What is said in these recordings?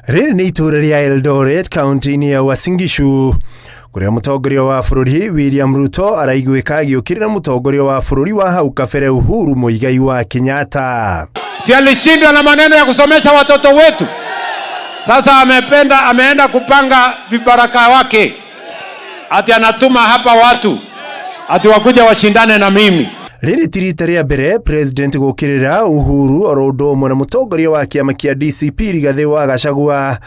Rĩrĩ nĩ itũũra rĩa Eldoret kaunti-inĩ ya Uasin Gishu kũrĩa mũtongoria wa bũrũri William Ruto araiguĩka agĩũkĩrĩra mũtongoria wa bũrũri wa hau kabere Uhuru Muigai wa Kenyatta. Si alishindwa na maneno ya kusomesha watoto wetu. Sasa amependa, ameenda kupanga vibaraka wake, ati anatuma hapa watu ati wakuja washindane na mimi. Rĩrĩ ti rita rĩa mbere President gũkĩrĩra Uhuru oro ũndũ ũmwe na mũtongoria wa kĩama kĩa DCP Rigathĩ wa Gachagua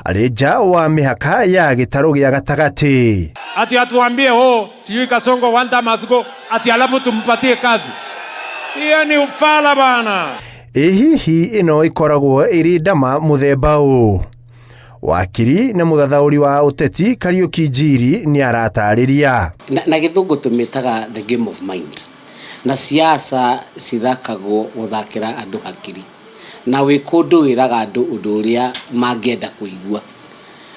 arĩ nja wa mĩhaka ya gĩtarũ gĩa gatagatĩ. Ati atuambie, "Oh, sijui Kasongo one time must go," ati alafu tumpatie kazi. Hiyo ni ufala, bana. Ĩ hihi ĩno ĩkoragwo ĩrĩ ndama mũthemba ũũ? Wakiri na mũthathaũri wa ũteti Kariũki Njiri nĩ aratarĩria. Na gĩthũngũ tũmĩtaga the game of mind, na siasa cithakagwo gũthakĩra andũ hakiri, na wĩ kũndũ wĩraga andũ ũndũ ũrĩa mangĩenda kũigua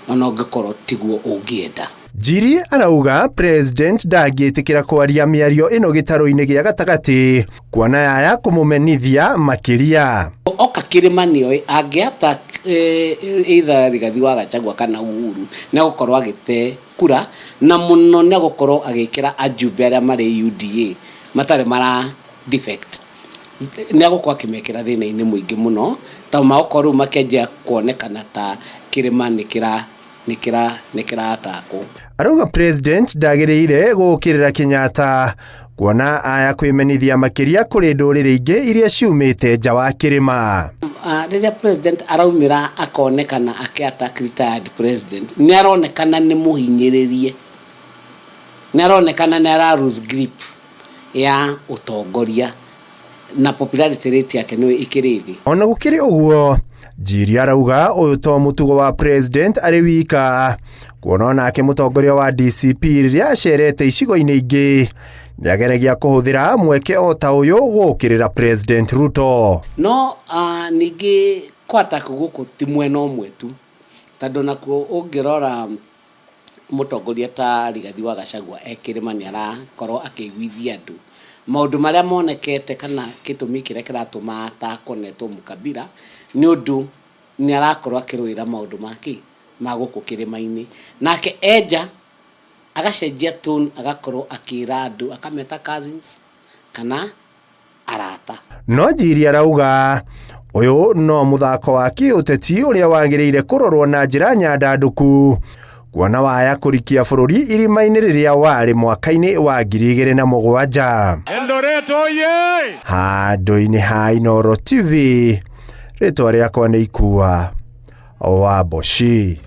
ona ũngĩkorwo tiguo ũngĩenda. Njiri arauga President ndangĩtĩkĩra kwaria mĩario ĩno gĩtarũ-inĩ gĩa gatagatĩ kuona yaya kũmũmenithia makĩria. Oka kĩrĩma nĩoĩ angĩata either Rigathi wa Gachagua kana Uhuru nĩ agũkorwo agĩte kura, na mũno nĩ agũkorwo agĩkĩra ajumbe arĩa marĩ UDA matarĩ mara defect, nĩ agũkorwo akĩmekĩra thĩna-inĩ mũingĩ mũno tondũ magũkorwo rĩu makĩanjia kuonekana ta kĩrĩma nĩ kĩratakwo. Arauga President ndagĩrĩire gũkĩrĩra Kenyatta kuona aya kwĩmenithia makĩria kũrĩ ndũrĩrĩ ingĩ iria ciumĩte nja wa kĩrĩma. Rĩrĩa president araumĩra akonekana akĩ attack retired president, nĩ aronekana nĩ mũhinyĩrĩrie, nĩ aronekana nĩ ara lose grip ya ũtongoria na popularity rate yake nĩ ĩkĩrĩ thĩ. Ona gũkĩrĩ ũguo, Njiri arauga ũyũ to mũtugo wa President arĩ wika, kuona onake mũtongoria wa DCP rĩrĩa acerete icigo-inĩ ingĩ nĩageragia kũhũthĩra mweke o ta ũyũ gũũkĩrĩra President Ruto. No ningĩ kwatak gũkũ ti mwena ũmwe tu, tondũ nakuo ũngĩrora mũtongoria ta Rigathi wa Gachagua e kĩrĩma nĩ arakorwo akĩiguithia andũ maũndũ marĩa monekete kana gĩtũmi kĩrĩa kĩratũma atakwo netwo mũkabira nĩ ũndũ nĩ arakorwo akĩrũĩra maũndũ make ma gũkũ kĩrĩma-inĩ, nake enja agacenjia tone, agakorwo akĩra andũ akameta cousins kana arata. No Njiri arauga ũyũ no mũthako wa kĩũteti ũrĩa wagĩrĩire kũrorwo na njĩra nyandandũku kuona waya kũrikia bũrũri irima-inĩ rĩrĩa warĩ mwaka-inĩ wa 2007. Eldoret oye! Handũ-inĩ ha Inooro TV, rĩtwa rĩakwa nĩ Ikua wa Mboci.